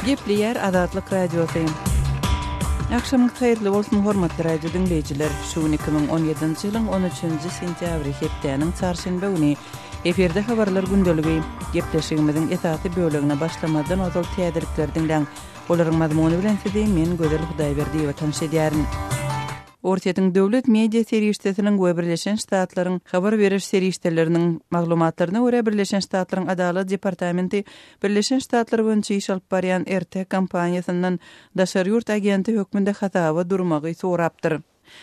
Gepleýär Azatlyk Radiosy. Agşamyňyz haýyrly bolsun, hormatly radio diňleýjiler! Şu gün 2017-nji ýylyň 13-nji sentýabry, hepdäniň çarşenbe güni. Efirde habarlar gündeligi. Gepleşigimiziň esasy bölegine başlamazdan ozal täzelikleri diňläň. Olaryň mazmuny bilen sizi men Gözel Hudaýberdiýewa tanyş edýärin. Orsýetiň döwlet media serişdesiniň we Birleşen Ştatlaryň habar beriş serişdeleriniň maglumatlaryna görä, Birleşen Ştatlaryň Adalat departamenti Birleşen Ştatlar boýunça iş alyp barýan RT kompaniýasyndan daşary ýurt agenti hökmünde hasaba durmagy sorapdyr.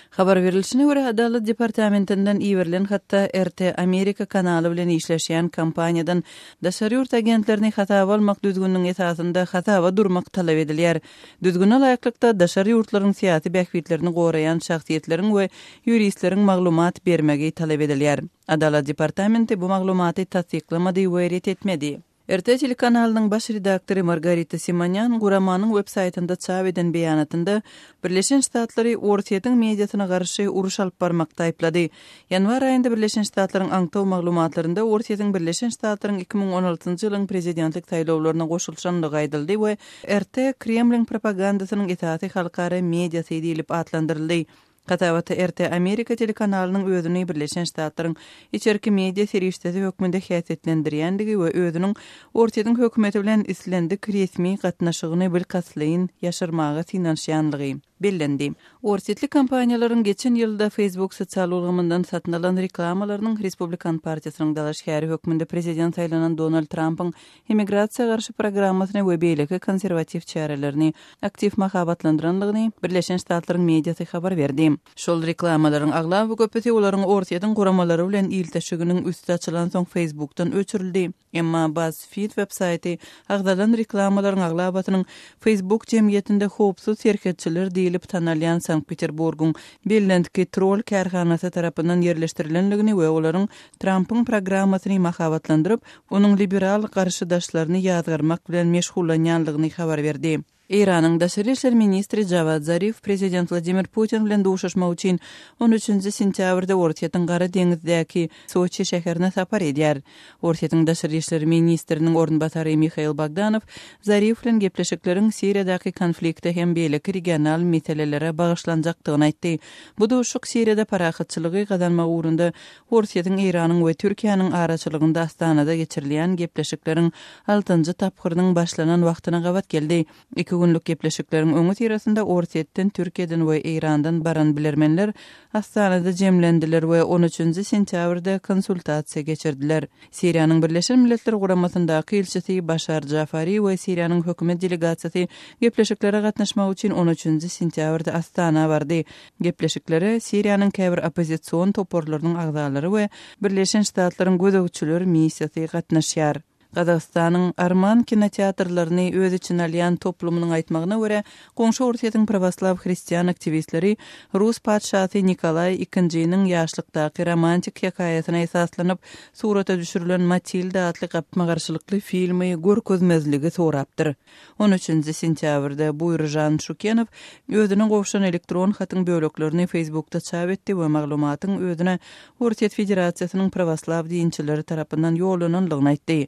Habar berilişine görä, Adalat departamentinden iberilen hatda RT Amerika kanaly bilen işleşýän kompaniýadan daşary ýurt agentlerini hasaba almak düzgüniniň esasynda hasaba durmak talap edilýär. Düzgüne laýyklykda, daşary ýurtlaryň syýasy bähbitlerini goraýan şahsyýetleriň we ýuristleriň maglumat bermegi talap edilýär. Adalat departamenti bu maglumaty tassyklamady we ret etmedi. RT telekanalynyň baş redaktory Margarita Simonýan guramanyň websaýtynda çap eden beýanatynda Birleşen Ştatlary Orsýetiň mediasyna garşy uruş alyp barmakda aýyplady. Ýanwar aýynda Birleşen Ştatlaryň aňtaw maglumatlarynda Orsýetiň Birleşen Ştatlaryň 2016-njy ýylyň prezidentlik saýlawlaryna goşulyşandygy aýdyldy we RT Kremliň propagandasynyň esasy halkara mediasy diýlip atlandyryldy. Hasabatda RT Amerika telekanalynyň özüni Birleşen Ştatlaryň içerki media serişdesi hökmünde häsiýetlendirýändigi we özüniň Orsýetiň hökümeti bilen islendik resmi gatnaşygyny bilkastlaýyn ýaşyrmaga synanyşýanlygy bellendi. Orsýetli kompaniýalaryň geçen ýylda Facebook sosial ulgamyndan satyn alan reklamalarynyň Respublikan partiýasynyň dalaşgäri hökmünde prezident saýlanan Donald Trampyň immigrasiýa garşy programmasyny we beýleki konserwatiw çärelerini aktiw mahabatlandyrandygyny Birleşen Ştatlaryň mediasy habar berdi. Şol reklamalaryň aglaba köpüsi olaryň Orsýetiň guramalary bilen ilteşiginiň üsti açylansoň Facebookdan öçürildi. Emma BuzzFeed websaýty agzalan reklamalaryň aglabasynyň Facebook jemgyýetinde howpsuz serhetçiler diýlip tanalýan Sankt-Peterburgyň Bellentki troll kärhanasy tarapyndan ýerleşdirilendigini we olaryň Trampyň programmasyny mahabatlandyryp, onuň liberal garşydaşlaryny ýazgarmak bilen meşgullanýanlygyny habar berdi. Eýranyň daşary işler ministri Jawad Zarif prezident Wladimir Putin bilen duşuşmak üçin on üçünji sentýabrda Orsýetiň Gara deňizdäki Soçi şäherine sapar edýär. Orsýetiň daşary işler ministriniň orunbasary Mihail Bogdanow Zarif bilen gepleşikleriň Siriýadaky konflikte hem beýleki regional meselelere bagyşlanjakdygyny aýtdy. Bu duşuşyk Siriýada parahatçylygy gazanmak ugrunda Orsýetiň, Eýranyň we Türkiýäniň araçylygynda Astanada geçirilýän gepleşikleriň altynjy tapgyrynyň başlanan wagtyna gabat geldi. Iki günlük gepleşikleriň öňüsyrasynda Orsýetden, Türkiýeden we Eýrandan baran bilermenler Astanada jemlendiler we on üçünji sentýabrda konsultasiýa geçirdiler. Siriýanyň Birleşen Milletler Guramasyndaky ilçisi Başar Jafari we Siriýanyň hökümet delegasiýasy gepleşiklere gatnaşmak üçin on üçünji sentýabrda Astana bardy. Gepleşiklere Siriýanyň käbir oppozision toparlarynyň agzalary we Birleşen Ştatlaryň gözegçiler missiýasy gatnaşýar. Gazagystanyň Arman kinoteatrlaryny öz içine alýan toplumynyň aýtmagyna görä, goňşy Orsýetiň prawoslaw hristian aktiwistleri rus patyşasy Nikolaý II-niň ýaşlykdaky romantik hekaýasyna esaslanyp surata düşürilen Matilda atly gapma-garşylykly filmi görkezmezligi sorapdyr. On üçünji sentýabrda Buýryžan Şukenow özüne gowşan elektron hatyň böleklerini Facebookda çap etdi we maglumatyň özüne Orsýet Federasiýasynyň prawoslaw dinçileri tarapyndan ýollananlygyny aýtdy.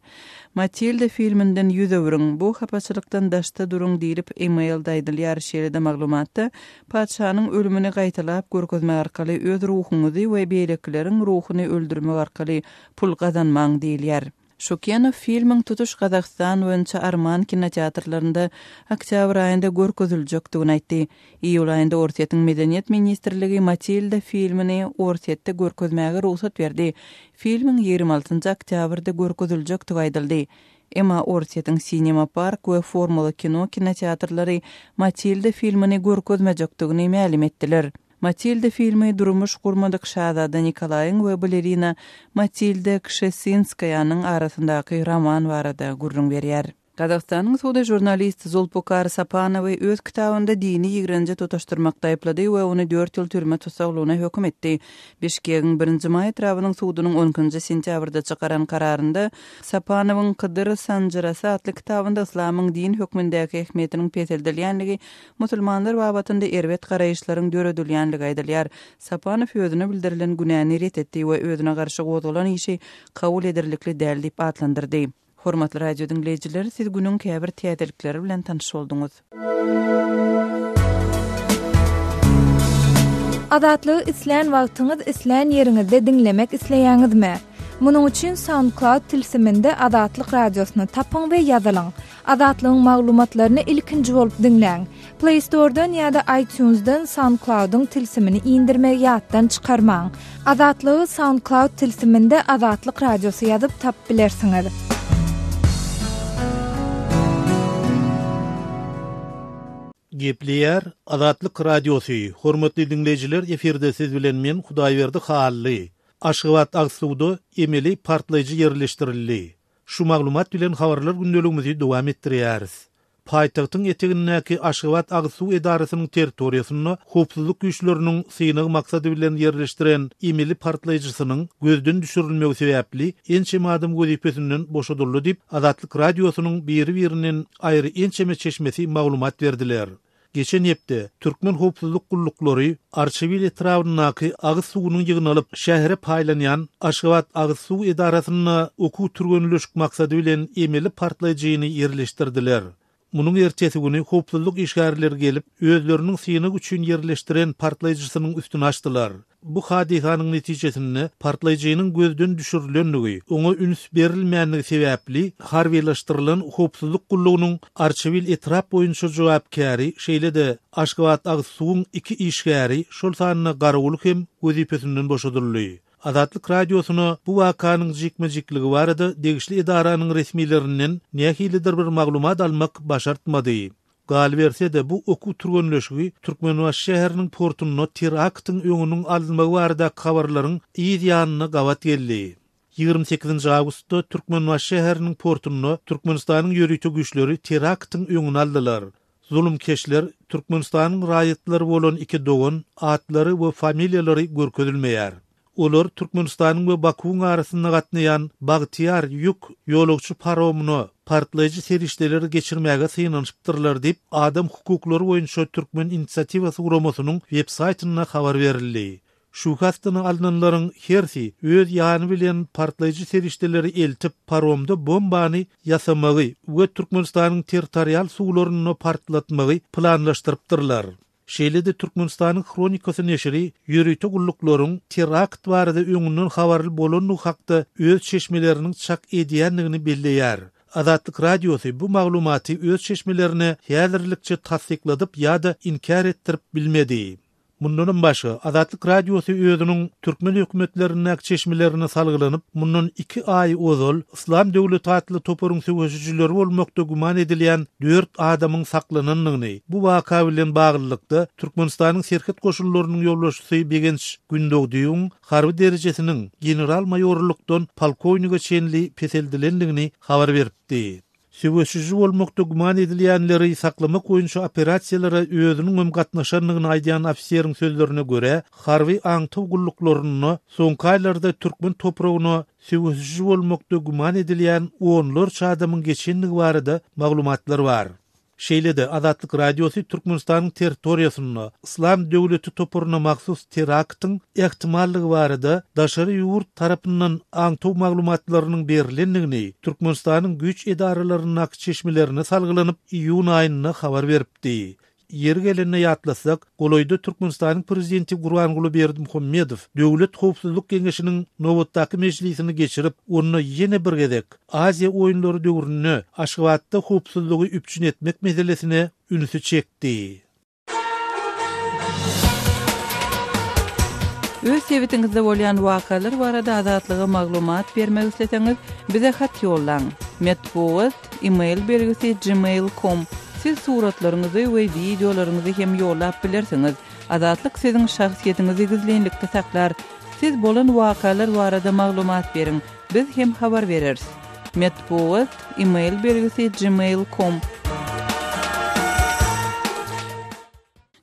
Matilda filminden ýüz öwrüň, bu hapaçylykdan daşda duruň diýlip e-mailde aýdylýar, şeýle-de maglumatda patyşanyň ölümini gaýtalap görkezmek arkaly öz ruhuňyzy we beýlekileriň ruhuny öldürmek arkaly pul gazanmaň diýilýär. Şukenow filmiň tutuş Gazagystan boýunça Arman kinoteatrlarynda oktýabr aýynda görkeziljekdigini aýtdy. Iýul aýynda Orsýetiň Medeniýet ministrligi Matilda filmini Orsýetde görkezmäge rugsat berdi. Filmiň 26 oktýabrda görkeziljekdigi aýdyldy. Emma Orsýetiň Sinema Park we Formula Kino kinoteatrlary Matilda filmini görkezmejekdigini mälim etdiler. Matilda filmi durmuş gurmadyk şazada Nikolaýyň we balerina Matilda Kşesinskaýanyň arasyndaky roman barada gürrüň berýär. Gazagystanyň sudy žurnalist Zulpukar Sapanowy öz kitabynda dini ýigrenji tutaşdyrmakda aýyplady we ony dört ýyl türme tussaglygyna höküm etdi. Bişkegiň Birinji maý etrabynyň sudunyň on ikinji sentýabrda çykaran kararynda Sapanowyň Kydyr sanjyrasy atly kitabynda yslamyň din hökmündäki ähmiýetiniň peseldilýändigi Musulmanlar babatynda erbet garaýyşlaryň döredilýänligi aýdylýar. Sapanow özüne bildirilen günäni ret etdi we özüne garşy gozgalan işi kabul ederlikli däl diýip atlandyrdy. Hormatly radio diňleýjiler, siz günüň käbir täzelikleri bilen tanyş bolduňyz. Azatlygy islän wagtyňyz, islän ýeriňizde diňlemek isleýäňizmi? Munuň üçin SoundCloud tilsiminde Azatlyk Radiosyny tapyň we ýazylyň. Azatlygyň maglumatlaryny ilkinji bolup diňläň. Play Store-dan ýa-da iTunes-dan SoundCloud-yň tilsimini indirmegi ýatdan çykarmaň. Azatlygy SoundCloud tilsiminde Azatlyk Radiosy ýazyp tapyp bilersiňiz. Gepleýär Azatlyk Radiosy, Hormatly diňleýjiler efirde siz bilen men Hudaýberdi Hally. Aşgabat Aksuwda emeli partlaýjy ýerleşdirildi. Şu maglumat bilen habarlar gündeligimizi dowam etdirýäris. Paýtagtyň etegindäki Aşgabat agyz suw edarasynyň territoriýasynda howpsuzlyk güýçleriniň synag maksady bilen ýerleşdiren emeli partlaýjysynyň gözden düşürilmegi sebäpli ençeme adam wezipesinden boşadyldy diýip, Azatlyk Radiosynyň biri-birinden aýry ençeme çeşmesi maglumat berdiler. Geçen hepde türkmen howpsuzlyk gulluklary Arçabil etrabyndaky agyz suwunyň ýygnalyp, şähere paýlanýan Aşgabat agyz suw edarasynda okuw-türgenleşik maksady bilen emeli partlaýjyny ýerleşdirdiler. Munuň ertesi güni howpsuzlyk işgärleri gelip, özleriniň synag üçin ýerleşdiren partlaýjysynyň üstüni açdylar. Bu hadysanyň netijesinde partlaýjynyň gözden düşürilendigi, oňa üns berilmändigi sebäpli harbylaşdyrylan howpsuzlyk gullugynyň Arçabil etrap boýunça jogapkäri, şeýle-de Aşgabatagzsuwuň iki işgäri, şol sanda garawuly hem wezipesinden boşadyldy. Azatlyk Radiosyna bu wakanyň jikme-jikligi barada degişli edaranyň resmilerinden nähilidir bir maglumat almak başartmady. Galyberse-de, bu okuw-türgenleşigi Türkmenbaşy şäheriniň portunda teraktyň öňüniň alynmagy baradaky habarlaryň yz ýanyna gabat geldi. 28 awgustda Türkmenbaşy şäheriniň portunda Türkmenistanyň ýörite güýçleri teraktyň öňüni aldylar. Zulumkeşler Türkmenistanyň raýatlary bolan iki dogan, atlary we familiýalary görkezilmeýär. Olar Türkmenistanyň we Bakuwyň arasynda gatnaýan Bagtyýar ýük ýolagçy paromyna partlaýjy serişdeleri geçirmäge synanyşypdyrlar diýip, Adam hukuklary boýunça Türkmen inisiatiwasy guramasynyň web-saýtynda habar berildi. Şübhe astyna alnanlaryň hersi öz ýany bilen partlaýjy serişdeleri eltip, paromda bombany ýasamagy we Türkmenistanyň territorial suwlarynda partlatmagy planlaşdyrypdyrlar. Şeýle-de Türkmenistanyň Hronikasy neşiri ýörite gulluklaryň terakt barada öňünden habarly bolandygy hakda öz çeşmeleriniň çak edýändigini belleýär. Azatlyk Radiosy bu maglumaty öz çeşmelerine häzirlikçe tassykladyp ýa-da inkär etdirip bilmedi. Mundanam başga, Azatlyk Radiosy özüniň türkmen hökümetlerindäki çeşmelerine salgylanyp, mundan iki aý ozal Yslam döwleti atly toparyň söweşijileri bolmakda güman edilýän dört adamyň saklanandygyny, bu waka bilen baglylykda, Türkmenistanyň Serhet goşunlarynyň ýolbaşçysy Begenç Gündogdyýewiň harby derejesiniň general-maýorlykdan polkownige çenli peseldilendigini habar beripdi. Söweşiji bolmakda güman edilýänleri saklamak boýunça operasiýalara özüniňem gatnaşandygyny aýdýan ofiseriň sözlerine görä, harby aňtaw gulluklarynda soňky aýlarda türkmen topragyna söweşiji bolmakda güman edilýän onlarça adamyň geçendigi barada maglumatlar bar. Şeýle-de, Azatlyk Radiosy Türkmenistanyň territoriýasynda Yslam döwleti toparyna mahsus teraktyň ähtimallygy barada daşary ýurt tarapyndan aňtaw maglumatlarynyň berlendigini Türkmenistanyň güýç edaralaryndaky çeşmelerine salgylanyp, iýun aýynda habar beripdi. Ýeri gelende ýatlasak, golaýda Türkmenistanyň Prezidenti Gurbanguly Berdimuhamedow Döwlet howpsuzlyk geňeşiniň nobatdaky mejlisini geçirip, onda ýene bir gezek Aziýa oýunlary döwründe Aşgabatda howpsuzlygy üpjün etmek meselesine ünsi çekdi. Öz sebitiňizde bolýan wakalar barada Azatlyga maglumat bermek isleseňiz, bize hat ýollaň. Metbugat, e-mail belgisi gmail com. Siz suratlaryňyzy we wideolaryňyzy hem ýollap bilersiňiz. Azatlyk siziň şahsyýetiňizi gizlinlikde saklar. Siz bolan wakalar barada maglumat beriň. Biz hem habar bereris. Metbugat, e-mail belgisi gmail com.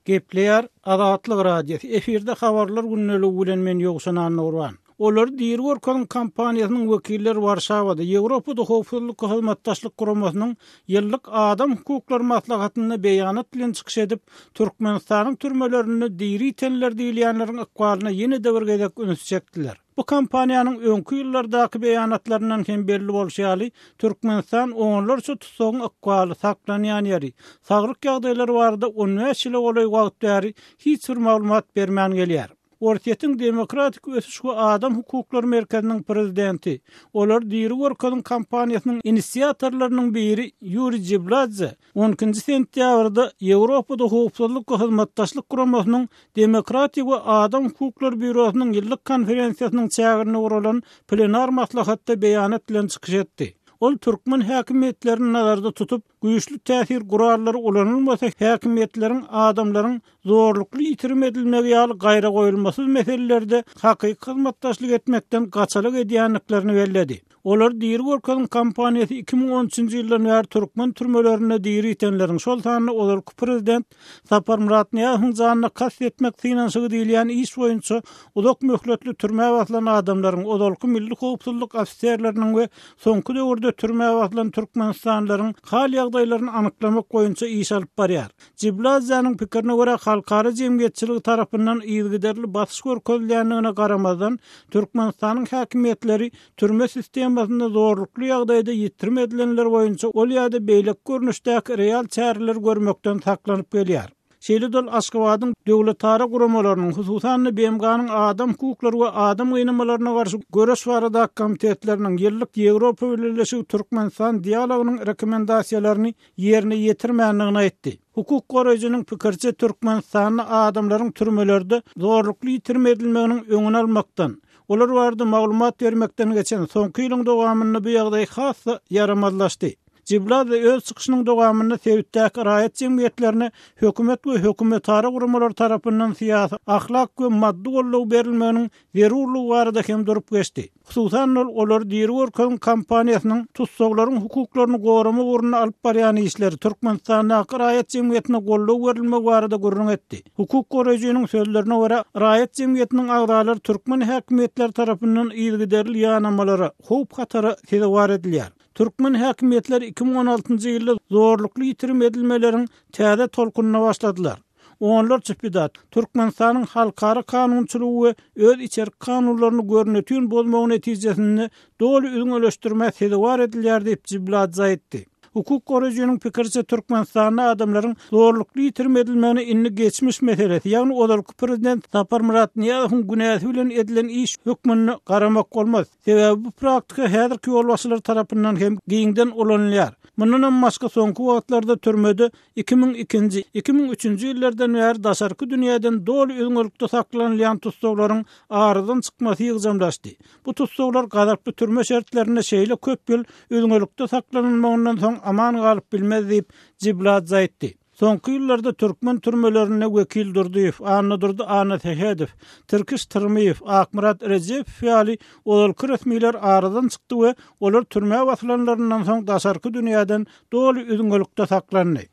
Gepleýär Azatlyk Radiosy, efirde Habarlar gündeligi bilen men Ýowşan Annagurban. Olary diri görkeziň kampaniýasynyň wekilleri Warşawada, Ýewropada Howpsuzlyk we Hyzmatdaşlyk Guramasynyň ýyllyk adam hukuklary maslahatynda beýanat bilen çykyş edip, Türkmenistanyň türmelerinde diri ýitenler diýilýänleriň ykbalyna ýene-de bir gezek üns çekdiler. Bu kampaniýanyň öňki ýyllardaky beýanatlaryndan hem belli bolşy ýaly, Türkmenistan onlarça tussagyň ykbaly, saklanýan ýeri, saglyk ýagdaýlary barada on bäş ýyla golaý wagt bäri hiç bir maglumat bermän gelýär. Orsýetiň Demokratik ösüş we adam hukuklary merkeziniň prezidenti, Olary diri görkeziň kampaniýasynyň inisiatorlarynyň biri Ýuriý Jibladze on ikinji sentýabrda Ýewropada Howpsuzlyk we Hyzmatdaşlyk Guramasynyň Demokratiýa we adam hukuklary býurosynyň ýyllyk konferensiýasynyň çäginde guralan plenar maslahatda beýanat bilen çykyş etdi. Ol türkmen häkimiýetlerini nazarda tutup, güýçli täsir gurallary ulanylmasa häkimiýetleriň adamlaryň zorlukly ýitirim edilmegi ýaly gaýragoýulmasyz meselelerde hakyky hyzmatdaşlyk etmekden gaçalyk edýändiklerini belledi. Olary diri görkeziň kampaniýasy 2013-nji ýyldan bäri türkmen türmelerinde diri ýitenleriň, şol sanda ozalky prezident Saparmyrat Nyýazowyň janyna kast etmek synanyşygy diýilýän iş boýunça uzak möhletli türmä basylan adamlaryň, ozalky milli howpsuzlyk ofiserleriniň we soňky döwürde türmä basylan türkmenistanlylaryň hal-ýagdaýlaryny anyklamak boýunça iş alyp barýar. Jiblazzäniň pikirine görä, halkara jemgyýetçiligi tarapyndan yzygiderli basyş görkezilýändigine garamazdan, Türkmenistanyň häkimiýetleri türme sistemasynda zorlukly ýagdaýda ýitirim edilenler boýunça ol ýa-da beýleki görnüşdäki real çäreleri görmekden saklanyp gelýär. Şeýle-de ol Aşgabadyň döwletara guramalarynyň, hususan-da BMG-niň adam hukuklary we adam gynamalaryna garşy göreş baradaky komitetleriniň ýyllyk Ýewropa Bileleşigi-Türkmenistan dialogynyň rekomendasiýalaryny ýerine ýetirmändigini aýtdy. Hukuk goraýjynyň pikiriçe, Türkmenistanda adamlaryň türmelerde zorlukly ýitirim edilmeginiň öňüni almakdan, olar barada maglumat bermekden geçen soňky ýylyň dowamynda bu ýagdaý has-da ýaramazlaşdy. Jibladze öz çykyşynyň dowamynda sebitdäki raýat jemgyýetlerine hökümet we hökümetara guramalar tarapyndan syýasy, ahlak we maddy goldaw berilmeginiň zerurlygy barada hem durup geçdi. Hususan-da, ol Olary diri görkeziň kampaniýasynyň tussaglaryň hukuklaryny goramak ugrunda alyp barýan işleri, Türkmenistandaky raýat jemgyýetine goldaw berilmegi barada gürrüň etdi. Hukuk goraýjynyň sözlerine görä, raýat jemgyýetiniň agzalary türkmen häkimiýetleri tarapyndan yzygiderli ýanamalara, howp-hatara sezewar edilýär. Türkmen häkimiýetleri 2016-njy ýylda zorlukly ýitirim edilmeleriň täze tolkunyna başladylar. Onlarça pida Türkmenistanyň halkara kanunçylygy we öz içerki kanunlaryny görnetin bozmagy netijesinde doly üzňeleşdirmä sezewar edilýär diýip, Jibladze aýtdy. Hukuk goraýjynyň pikiriçe, Türkmenistanda adamlaryň zorlukly ýitirim edilmegine indi geçmiş meselesi, ýagny ozalky prezident Saparmyrat Nyýazowyň günäsi bilen edilen iş hökmünde garamak bolmaz. Sebäbi bu praktika häzirki ýolbaşçylar tarapyndan hem giňden ulanylýar. Mundanam başga soňky wagtlarda türmede 2002-nji, 2003-nji ýyllardan bäri daşarky dünýäden doly üzňelikde saklanylýan tussaglaryň aradan çykmasy ýygjamlaşdy. Bu tussaglar gazaply türme şertlerinde şeýle köp ýyl üzňelikde saklanylmagyndan soň aman galyp bilmez diýip, Jibladze aýtdy. Soňky ýyllarda türkmen türmelerinde Wekil Durdyýew, Annadurdy Annasähedow, Tirkiş Tyrmyýew, Akmyrat Rejepow ýaly ozalky resmiler aradan çykdy we olar türmä basylanlaryndan soň daşarky dünýäden doly üzňelikde saklandy.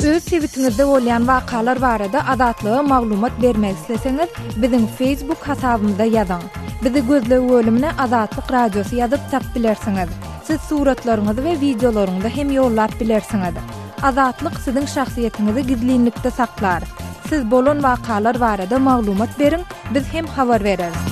Öz sebitiňizde bolýan wakalar barada Azatlyga maglumat bermek isleseňiz, biziň Facebook hasabymyza ýazyň. Bizi gözleg bölümine Azatlyk Radiosy ýazyp tap bilersiňiz. Siz suratlaryňyzy we wideolaryňyzy hem ýollap bilersiňiz. Azatlyk siziň şahsyýetiňizi gizlinlikde saklar. Siz bolan wakalar barada maglumat beriň, biz hem habar bereris.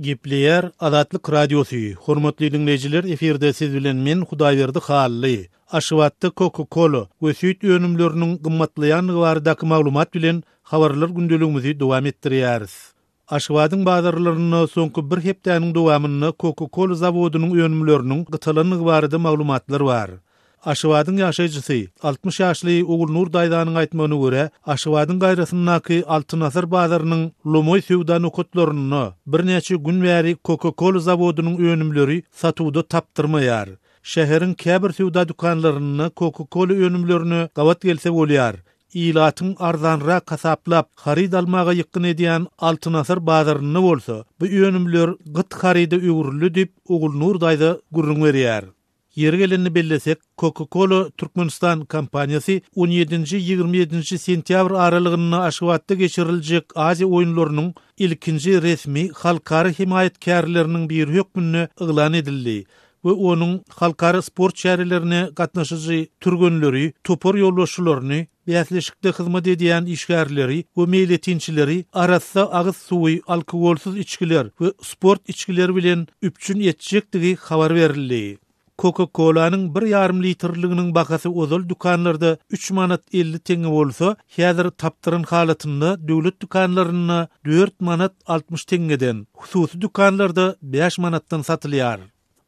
Gepleýär Azatlyk Radiosy, Hormatly diňleýjiler efirde siz bilen men Hudaýberdi Hally. Aşgabatda Coca-Cola we süýt önümleriniň gymmatlaýandygy baradaky maglumat bilen habarlar gündeligimizi dowam etdirýäris. Aşgabadyň bazarlarynda soňky bir hepdäniň dowamynda Coca-Cola zawodynyň önümleriniň gytalandygy barada maglumatlar bar. Aşgabadyň ýaşaýjysy, 60 ýaşly Ogulnur daýzanyň aýtmagyna görä, Aşgabadyň gaýrasyndaky Altyn asyr bazarynyň lomaý söwda nokatlarynda birnäçe gün bäri Coca-Cola zawodynyň önümleri satuwda tapdyrmaýar. Şäheriň käbir söwda dükanlarynda Coca-Cola önümlerine gabat gelse bolýar. Ilatyň arzanrak hasaplap, haryt almaga ýykgyn edýän Altyn asyr bazarynda bolsa, bu önümler gyt haryda öwrüldi diýip, Ogulnur daýza gürrüň berýär. Ýeri gelende bellesek, Coca-Cola Türkmenistan kompaniýasy on ýedinji, 27-nji sentýabr aralygynda Aşgabatda geçiriljek Aziýa oýunlarynyň ilkinji resmi halkara hemaýatkärleriniň biri hökmünde yglan edildi we onuň halkara sport çärelerine gatnaşyjy türgenleri, topar ýolbaşçylaryny, bäsleşikde hyzmat edýän işgärleri we meýletinçileri arassa agyz suwy, alkogolsyz içgiler we sport içgileri bilen üpjün etjekdigi habar berildi. Coca-Cola-nyň bir ýarym litrliginiň bahasy ozal dükanlarda üç manat 50 teňňe bolsa, häzir tapdyran halatynda döwlet dükanlarynda dört manat 60 teňňeden, hususy dükanlarda bäş manatdan satylýar.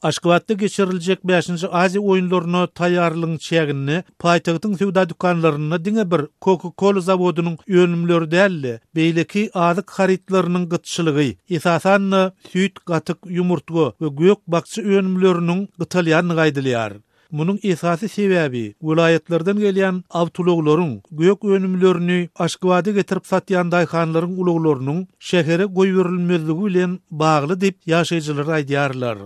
Aşgabatda geçiriljek bäşinji Aziýa oýunlaryna taýýarlygyň çäginde paýtagtyň söwda dükanlarynda diňe bir Coca-Cola zawodynyň önümleri däl-de, beýleki azyk harytlarynyň gytçylygy, esasan-da, süýt, gatyk, ýumurtga we gök-bakja önümleriniň gytalýandygy aýdylýar. Munuň esasy sebäbi, welaýatlardan gelýän awtoulaglaryň gök önümlerini Aşgabada getirip satýan daýhanlaryň ulaglarynyň şähere goýberilmezligi bilen bagly diýip, ýaşaýjylar aýdýarlar.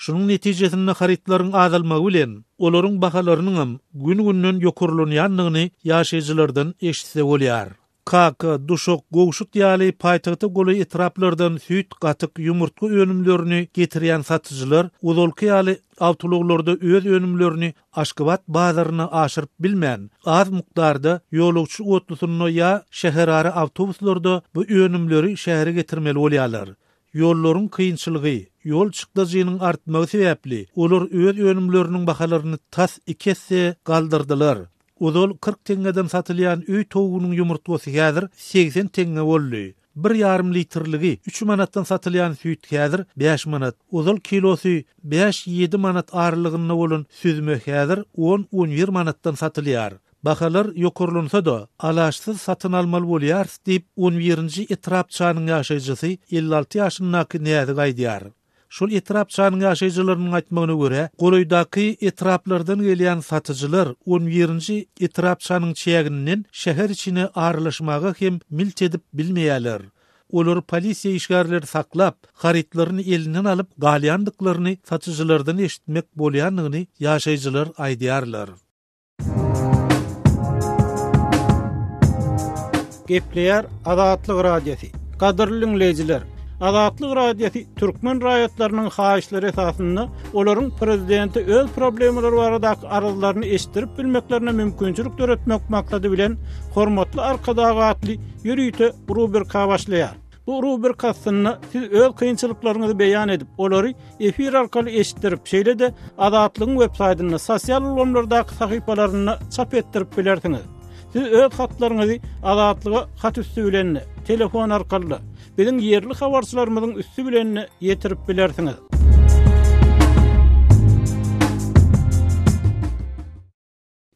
Şunuň netijesinde harytlaryň azalmagy bilen, olaryň bahalarynyňam gün-günden ýokarlanýandygyny ýaşaýjylardan eşitse bolýar. Kaka, Duşak, Gowşut ýaly paýtagta golaý etraplardan süýt, gatyk, ýumurtga önümlerini getirýän satyjylar ozalky ýaly awtoulaglarda öz önümlerini Aşgabat bazaryna aşyryp bilmän, az mukdarda ýolagçy otlusynda ýa şäherara awtobuslarda bu önümleri şähere getirmeli bolýarlar. Ýollaryň kynçylygy, ýol çykdajynyň artmagy sebäpli, olar öz önümleriniň bahalaryny tas iki esse galdyrdylar. Ozal 40 teňňeden satylýan öý towugynyň ýumurtgasy häzir 80 teňňe boldy. Bir ýarym litrligi üç manatdan satylýan süýt häzir bäş manat. Ozal kilosy bäş-ýedi manat aralygynda bolan süzme häzir on-on bir manatdan satylýar. Bahalar ýokarlansa-da, alaçsyz satyn almaly bolýarys diýip, on birinji etrapçanyň ýaşaýjysy 56 ýaşyndaky Näzik aýdýar. Şol etrapçanyň ýaşaýjylarynyň aýtmagyna görä, golaýdaky etraplardan gelýän satyjylar on birinji etrapçanyň çäginden şäher içine aralaşmaga hem milt edip bilmeýärler. Olary polisiýa işgärleri saklap, harytlaryny elinden alyp galýandyklaryny satyjylardan eşitmek bolýandygyny ýaşaýjylar aýdýarlar. Gepleýär Azatlyk Radiosy. Gadyrly diňleýjiler, Azatlyk Radiosy türkmen raýatlarynyň haýyşlary esasynda olaryň prezidente öz problemalary baradaky arzlaryny eşitdirip bilmeklerine mümkinçilik döretmek maksady bilen Hormatly Arkadag atly ýörite rubrika başlaýar. Bu rubrika astynda siz öz kynçylyklaryňyzy beýan edip, olary efir arkaly eşitdirip, şeýle-de Azatlygyň web saýtynda, sosial ulgamlardaky sahypalarynda çap etdirip bilersiňiz. Siz öz hatlaryňyzy Azatlyga hat üsti bilen-de, telefon arkaly-da, biziň ýerli habarçylarymyzyň üsti bilen-de ýetirip bilersiňiz.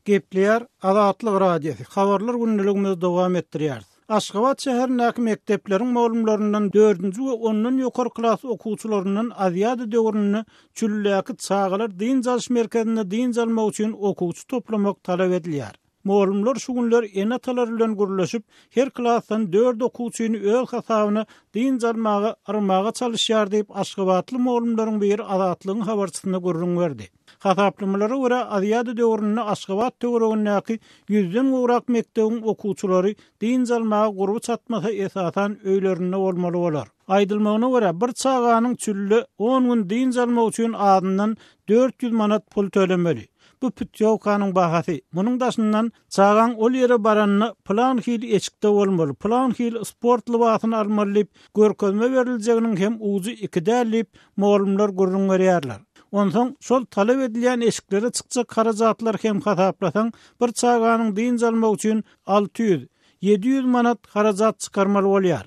Gepleýär Azatlyk Radiosy, Habarlar gündeligimizi dowam etdirýäris. Aşgabat şäherindäki mekdepleriň mugallymlaryndan dördünji we ondan ýokary klas okuwçylaryndan Aziada döwründe Çüllüdäki çagalar dynç alyş merkezinde dynç almak üçin okuwçy toplamak talap edilýär. Mugallymlar şu günler ene-atalar bilen gürleşip, her klasdan dört okuwçyny öz hasabyna dynç almaga yrmaga çalyşýar diýip, aşgabatly mugallymlaryň biri Azatlygyň habarçysyna gürrüň berdi. Hasaplamalara görä, Aziada döwründe Aşgabat töweregindäki ýüzden gowrak mekdebiň okuwçylary dynç almaga gurby çatmasa esasan öýlerinde bolmaly bolar. Aýdylmagyna görä, bir çaganyň çülde on gün dynç almagy üçin azyndan 400 manat pul tölemeli. Bu putýowkanyň bahasy. Munuň daşyndan, çagaň ol ýere baranda pylan hili eşikde bolmaly, pylan hili sport lybasyny almaly diýip, görkezme beriljeginiň hem ujy iki däl diýip, mugallymlar gürrüň berýärler. Onsoň şol talap edilýän eşiklere çykjak harajatlary hem hasaplasaň, bir çaganyň dynç almagy üçin 600, 700 manat harajat çykarmaly bolýar.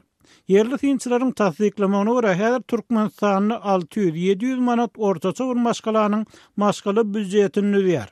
Ýerli synçylaryň tassyklamagyna görä, häzir Türkmenistanda 600, 700 manat ortaça bir maşgalanyň maşgala býujetini düzýär.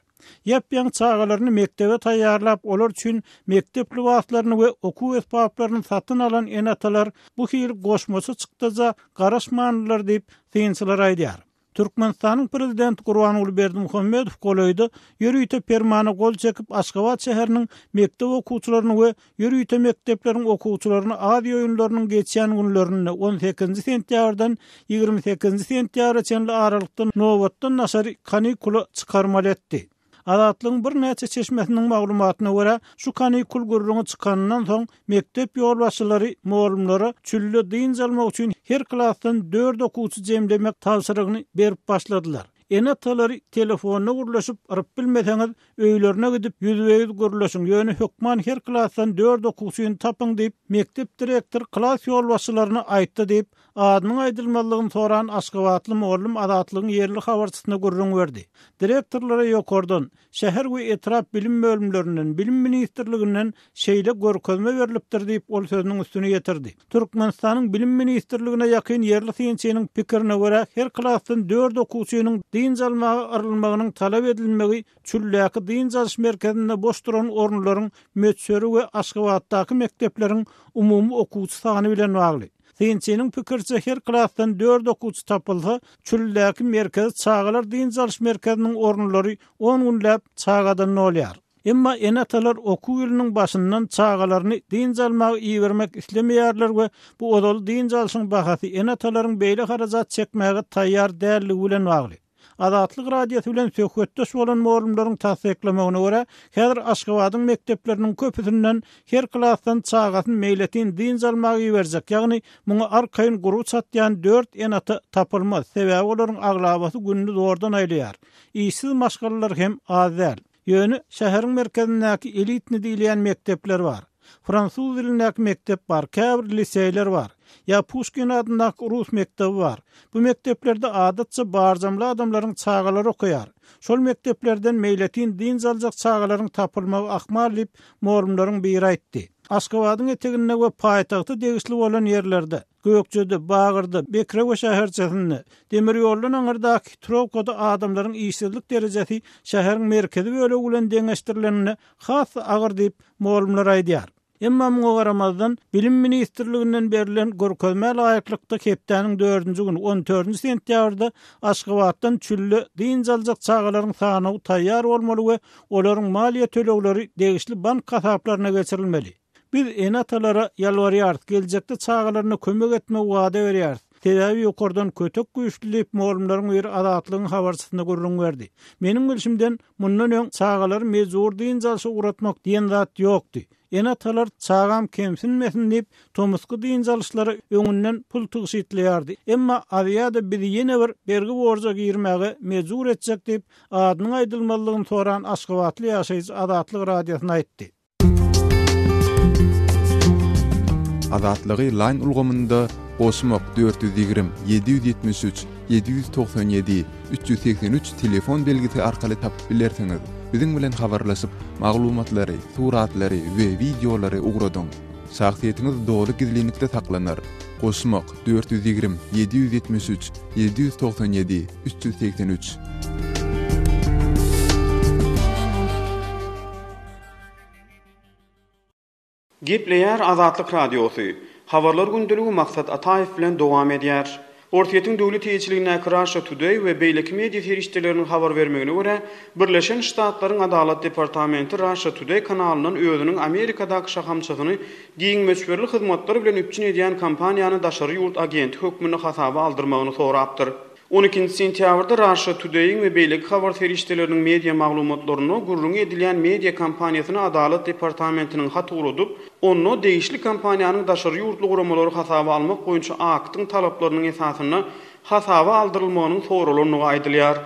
Ýap-ýaňy çagalaryny mekdebe taýýarlap, olar üçin mekdep lybaslaryny we okuw esbaplaryny satyn alan ene-atalar bu hili goşmaça çykdaja garaşmandylar diýip, synçylar aýdýar. Türkmenistanyň Prezidenti Gurbanguly Berdimuhamedow golaýda ýörite permana gol çekip, Aşgabat şäheriniň mekdep okuwçylaryny we ýörite mekdepleriň okuwçylaryny Aziýa oýunlarynyň geçýän günlerinde, on sekizinji sentýabrdan 28-nji sentýabra çenli aralykda nobatdan daşary kanikula çykarmaly etdi. Azatlygyň birnäçe çeşmesiniň maglumatyna görä, şu kanikul gürrüňi çykanyndan soň, mekdep ýolbaşçylary mugallymlara çülde dynç almak üçin her klasdan dört okuwçy jemlemek tabşyrygyny berip başladylar. Ene-atalary telefonda gürleşip yryp bilmeseňiz, öýlerine gidip ýüzbe-ýüz gürleşiň, ýöne hökman her klasdan dört okuwçyny tapyň diýip, mekdep direktory klas ýolbaşçylaryna aýtdy diýip, Adynyň aýdylmazlygyny soran aşgabatly mugallym Azatlygyň ýerli habarçysyna gürrüň berdi. Direktorlara ýokardan, şäher we etrap bilim bölümlerinden, bilim ministrliginden şeýle görkezme berlipdir diýip, ol sözüniň üstüni ýetirdi. Türkmenistanyň Bilim ministrligine ýakyn ýerli synçynyň pikirine görä, her klasdan dört okuwçynyň dynç almaga yrylmagynyň talap edilmegi Çüldäki dynç alyş merkezinde boş duran orunlaryň möçberi we Aşgabatdaky mekdepleriň umumy okuwçy sany bilen bagly. Synçynyň pikiriçe, her klasdan dört okuwçy tapylsa, Çüldäki merkezi çagalar dynç alyş merkeziniň orunlary on günläp çagadan dolýar. Emma ene-atalar okuw ýylynyň başyndan çagalaryny dynç almaga ibermek islemeýärler we bu ozaly dynç alşyň bahasy ene-atalaryň beýle harajat çekmäge taýýar däldigi bilen bagly. Azatlyk Radiosy bilen söhbetdeş bolan mugallymlaryň tassyklamagyna görä, häzir Aşgabadyň mekdepleriniň köpüsinden her klasdan çagasyny meýletin dynç almaga iberjek, ýagny muňa arkaýyn gurby çatýan dört ene-ata tapylmaz, sebäbi olaryň aglabasy gününi zordan aýlaýar. Işsiz maşgalalar hem az däl. Ýöne şäheriň merkezindäki elitnyý diýilýän mekdepler bar. Fransuz dilindäki mekdep bar, käbir liseýler bar. Ýa Puşkin adyndaky rus mekdebi bar. Bu mekdeplerde adatça barjamly adamlaryň çagalary okaýar. Şol mekdeplerden meýletin dynç aljak çagalaryň tapylmagy ahmal diýip, mugallymlaryň biri aýtdy. Aşgabadyň eteginde we paýtagta degişli bolan ýerlerde, Gökjede, Bagyrda, Bekrewe şäherçesinde, demir ýoldan aňyrdaky Hitrowkada adamlaryň işsizlik derejesi şäheriň merkezi bölegi bilen deňeşdirileninde has-da agyr diýip, mugallymlar aýdýar. Emma muňa garamazdan, Bilim ministrliginden berlen görkezmä laýyklykda hepdäniň dördünji güni, on dördünji sentýabrda Aşgabatdan çülde dynç aljak çagalaryň sanawy taýýar bolmaly we olaryň maliýe tölegleri degişli bank hasaplaryna geçirilmeli. Biz ene-atalara ýalbarýarys, geljekde çagalaryna kömek etmegi wada berýäris. Sebäbi ýokardan kötek güýçli diýip, mugallymlaryň biri Azatlygyň habarçysyna gürrüň berdi. Meniň bilşimden, mundan öň çagalary mejbury dynç alşa ugratmak diýen zat ýokdy. Ene-atalar çagam kemsinmesin diýip, tomusky dynç alyşlara öňünden pul tygşytlaýardy. Emma Aziada bizi ýene bir bergi-borja girmäge mejbur etjek diýip, adynyň aýdylmazlygyny soran aşgabatly ýaşaýjy Azatlyk Radiosyna aýtdy. Azatlygy Line ulgamynda goşmak 420 773 797 383 telefon belgisi arkaly tapyp bilersiňiz. Biziň bilen habarlaşyp, maglumatlary, suratlary we wideolary ugradyň. Şahsyýetiňiz doly gizlinlikde saklanar. Goşmak 420 773 797 383. Gepleýär Azatlyk Radiosy. Habarlar gündeligi Maksat Ataýew bilen dowam edýär. Orsýetiň döwlet eýeçiligindäki Russia Today we beýleki media serişdeleriniň habar bermegine görä, Birleşen Ştatlaryň Adalat departamenti Russia Today kanalyndan özüniň Amerikadaky şahamçasyny giň möçberli hyzmatlar bilen üpjün edýän kompaniýany daşary ýurt agenti hökmünde hasaba aldyrmagyny sorapdyr. On ikinji sentýabrda Russia Today-iň we beýleki habar serişdeleriniň media maglumatlarynda gürrüňi edilýän media kompaniýasyna Adalat departamentiniň hat ugradyp, onda degişli kompaniýanyň daşary ýurtly guramalary hasaba almak boýunça aktyň talaplarynyň esasynda hasaba aldyrylmagynyň soralandygy aýdylýar.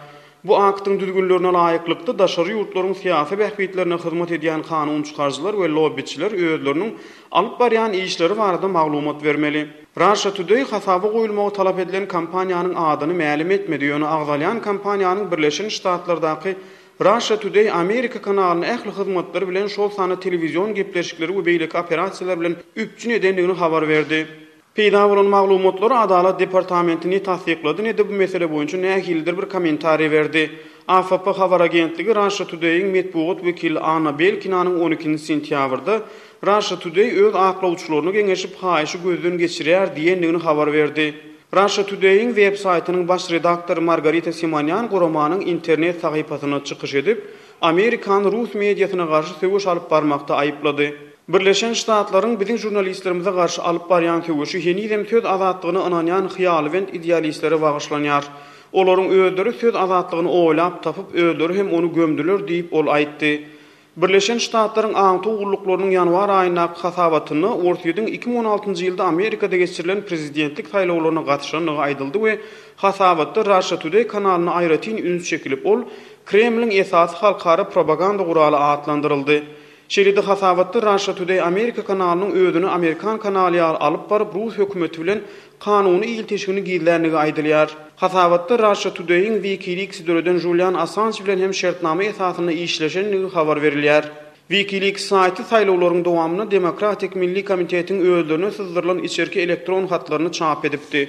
Bu aktyň düzgünlerine laýyklykda, daşary ýurtlaryň syýasy bähbitlerine hyzmat edýän kanun çykaryjylar we lobbiçiler özleriniň alyp barýan işleri barada maglumat bermeli. Russia Today hasaba goýulmagy talap edilen kompaniýanyň adyny mälim etmedi, ýöne agzalýan kompaniýanyň Birleşen Ştatlardaky Russia Today Amerika kanalyny ähli hyzmatlary bilen, şol sanda telewizion gepleşikleri we beýleki operasiýalar bilen üpjün edendigini habar berdi. Peýda bolan maglumatlary Adalat departamenti ne tassyklady, ne-de bu mesele boýunça nähilidir bir kommentariý berdi. AFP habar agentligi Russia Today-iň metbugat wekili Anna Belkinanyň on ikinji sentýabrda Russia Today öz aklawçylaryna geňeşip haýyşy gözden geçirýär diýendigini habar berdi. Russia Today-iň web saýtynyň baş redaktory Margarita Simonýan guramanyň internet sahypasynda çykyş edip, Amerikany rus mediasyna garşy söweş alyp barmakda aýyplady. Birleşen Ştatlaryň biziň žurnalistlerimize garşy alyp barýan söweşi henizem söz azatlygyna ynanýan hyýalybent idealistlere bagyşlanýar. Olaryň özleri söz azatlygyny oýlap tapyp, özleri hem ony gömdüler diýip, ol aýtdy. Birleşen Ştatlaryň aňtaw gulluklarynyň ýanwar aýyndaky hasabatynda Orsýetiň 2016 ýylda Amerikada geçirilen prezidentlik saýlawlaryna gatyşandygy aýdyldy we hasabatda Russia Today kanalyna aýratyn üns çekilip, ol Kremliň esasy halkara propaganda guraly atlandyryldy. Şeýle-de hasabatda Russia Today Amerika kanalynyň özüni amerikan kanaly ýaly alyp baryp, rus hökümeti bilen kanuny ilteşigini gizländigi aýdylýar. Hasabatda Russia Today-iň WikiLeaks-i döreden Julian Assanj bilen hem şertnama esasynda işleşendigi habar berilýär. WikiLeaks saýty saýlawlaryň dowamynda Demokratik Milli Komitetiň özlerine syzdyrylan içerki elektron hatlaryny çap edipdi.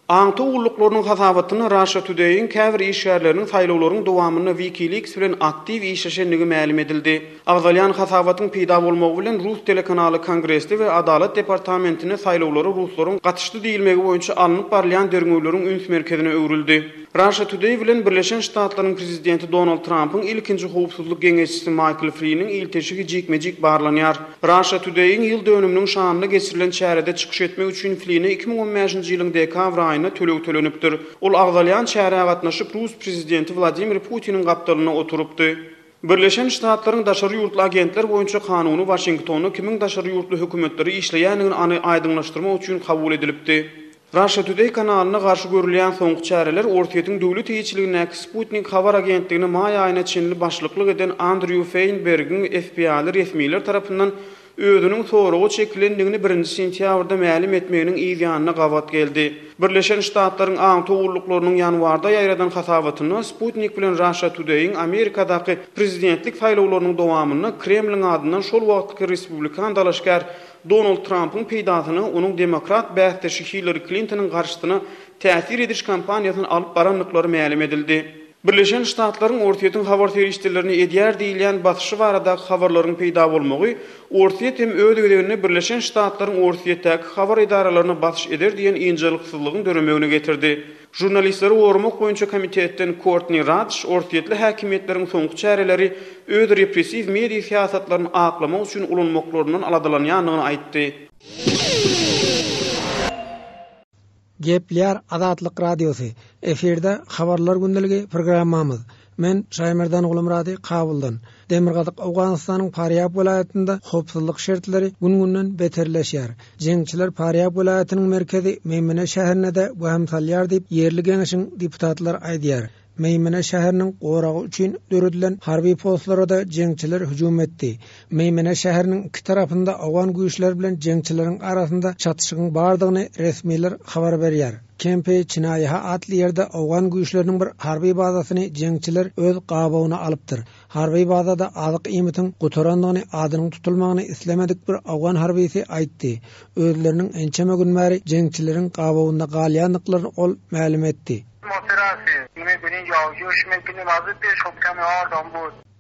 Aňtaw gulluklarynyň hasabatynda Russia Today-iň käbir işgärleriniň saýlawlaryň dowamynda WikiLeaks bilen aktiw işleşendigi mälim edildi. Agzalýan hasabatyň peýda bolmagy bilen rus telekanaly Kongresde we Adalat departamentinde saýlawlara ruslaryň gatyşdy diýilmegi boýunça alnyp barylýan derňewleriň üns merkezine öwrüldi. Russia Today bilen Birleşen Ştatlaryň prezidenti Donald Trampyň ilkinji howpsuzlyk geňeşçisi Maýkl Fliniň ilteşigi jikme-jik barlanýar. Russia Today-iň ýyl dönüminiň şanyna geçirilen çärede çykyş etmek üçin Fline 2015-nji ýylyň dekabr aýynda töleg tölenipdir. Ol agzalýan çärä gatnaşyp, rus prezidenti Wladimir Putiniň gapdalynda oturypdy. Birleşen Ştatlaryň daşary ýurtly agentler boýunça kanuny Waşingtonda kimiň daşary ýurtly hökümetlere işleýändigini any aýdyňlaşdyrmak üçin kabul edilipdi. Russia Today kanalyna garşy görülýän soňky çäreler Orsýetiň döwlet eýeçiligindäki Sputnik habar agentligine maý aýyna çenli başlyklyk eden Andrýu Feýnbergiň FBI-li resmiler tarapyndan özüniň soraga çekilendigini birinji sentýabrda mälim etmeginiň yz ýanyna gabat geldi. Birleşen Ştatlaryň aňtaw gulluklarynyň ýanwarda ýaýradan hasabatynda Sputnik bilen Russia Today-iň Amerikadaky prezidentlik saýlawlarynyň dowamynda Kremliň adyndan şol wagtky respublikan dalaşgär Donald Trampyň peýdasyna onuň demokrat bäsdeşi Hillari Klintonyň garşysyna täsir ediş kampaniýasyny alyp barandyklary mälim edildi. Birleşen Ştatlaryň Orsýetiň habar serişdelerine edýär diýilýän basyşy baradaky habarlaryň peýda bolmagy Orsýet hem öz gezeginde Birleşen Ştatlaryň Orsýetdäki habar edaralaryna basyş eder diýen ynjalyksyzlygyň döremegine getirdi. Žurnalistleri goramak boýunça komitetden Kortni Radş orsýetli häkimiýetleriň soňky çäreleri öz repressiw media syýasatlaryny aklamak üçin ulanmaklaryndan aladalanýandygyny aýtdy. Gepleýär Azatlyk Radiosy, Efirde Habarlar gündeligi programmamyz. Men Şaýmerdan Gulumyrady Kabuldan. Demirgazyk Owganystanyň Farýab welaýatynda howpsuzlyk şertleri gün-günden beterleşýär. Jeňçiler Farýab welaýatynyň merkezi Meýmene şäherine-de wehim salýar diýip, ýerli geňeşiň deputatlary aýdýar. Meýmene şäheriniň goragy üçin döredilen harby postlara-da jeňçiler hüjüm etdi. Meýmene şäheriniň iki tarapynda owgan güýçleri bilen jeňçileriň arasynda çatyşygyň bardygyny resmiler habar berýär. Kempi Çinaýha atly ýerde owgan güýçleriniň bir harby bazasyny jeňçiler öz gabawyna alypdyr. Harby bazada azyk-iýmitiň gutarandygyny adynyň tutulmagyny islemedik bir owgan harbysy aýtdy. Özleriniň ençeme gün bäri jeňçileriň gabawynda galýandyklaryny ol mälim etdi.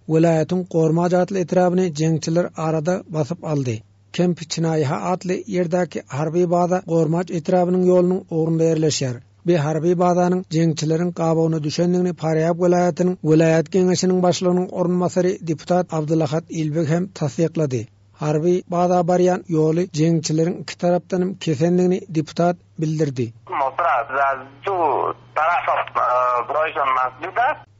Welaýatyň Gormaj atly etrabyny jeňçiler arada basyp aldy. Kemp Çinaýha atly ýerdäki harby baza Gormaç etrabynyň ýolunyň ugrunda ýerleşýär. Bi harby bazanyň jeňçileriň gabawyna düşendigini Farýab welaýatynyň welaýat geňeşiniň başlygynyň orunbasary deputat Abdulahat Ilbeg hem tassyklady. Harby baza barýan ýoly jeňçileriň iki tarapdanam kesendigini deputat bildirdi.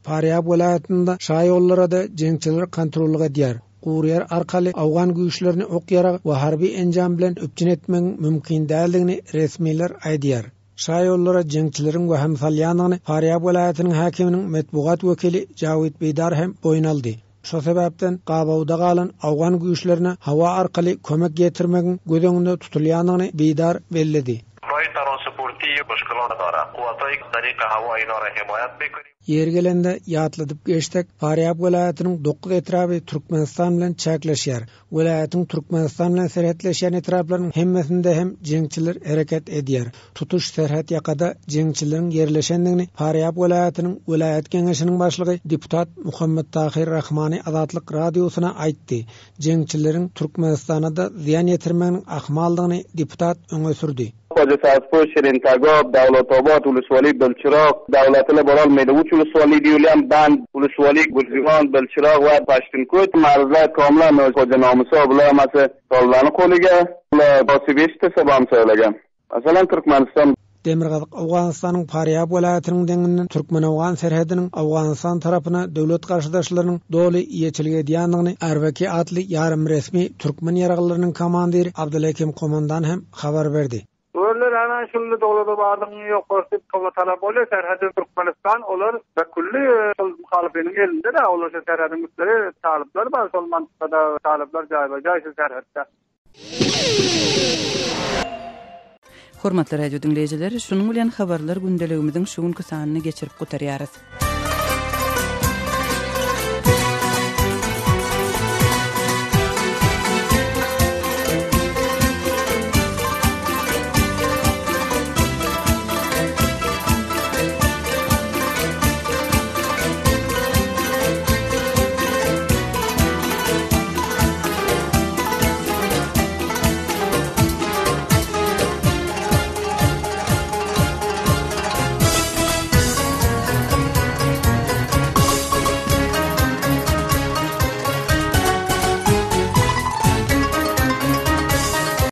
Farýab welaýatynda şaýollara-da jeňçiler kontrollyk edýär. Gury ýer arkaly owgan güýçlerini ok-ýarag we harby enjam bilen üpjün etmegiň mümkin däldigini resmiler aýdýar. Şaýollara jeňçileriň wehim salýandygyny Farýab welaýatynyň häkiminiň metbugat wekili Jawid Beýdar hem boýun aldy. Şo sebäpden gabawda galan owgan güýçlerine howa arkaly kömek ýetirmegiň göz öňünde tutulýandygyny Beýdar belledi. Ýeri gelende ýatladyp geçsek, Farýab welaýatynyň dokuz etraby Türkmenistan bilen çäkleşýär. Welaýatyň Türkmenistan bilen serhetleşýän etraplarynyň hemmesinde hem jeňçiler hereket edýär. Tutuş serhetýakada jeňçileriň ýerleşendigini Farýab welaýatynyň welaýat geňeşiniň başlygy deputat Muhammet Tahyr Rahmani Azatlyk Radiosyna aýtdy. Jeňçileriň Türkmenistana-da zyýan ýetirmeginiň ahmaldygyny deputat öňe sürdi. Hoja Sabzpoş, Şirin Tagap, Dawlatabat, Uluswali, Bilçirak, Dawlatly bololmaýdy. Uç Uluswali diýilýän Band, Uluswali, Gülziwan, Bilçirak we Paştinkut marzlar komlan Hoja Nomusa bular hammasi Tolibani qo'liga, ular bosib eshitsa bamsa Meselem Türkmenistan. Demirgazyk Owganystanyň Farýab welaýatynyň deňinden türkmen-owgan serhediniň Owganystan tarapyna döwlet garşydaşlarynyň doly eýeçilik edýändigini RBK atly ýarym resmi türkmen ýaraglylarynyň komandiri Abdylhekim Komandan hem habar berdi. Görler ana şully Dowlatabadyň ýokarsy soňa tarap bolýar serhedi Türkmenistan olar külli şol muhalyfynyň elinde da olar şu serhediň üstleri talyplar bar şol mantykada talyplar jaýba jaý şu serhetde. Hormatly radio diňleýjiler, şunuň bilen habarlar gündeligimiziň şu günki sanyny geçirip gutarýarys.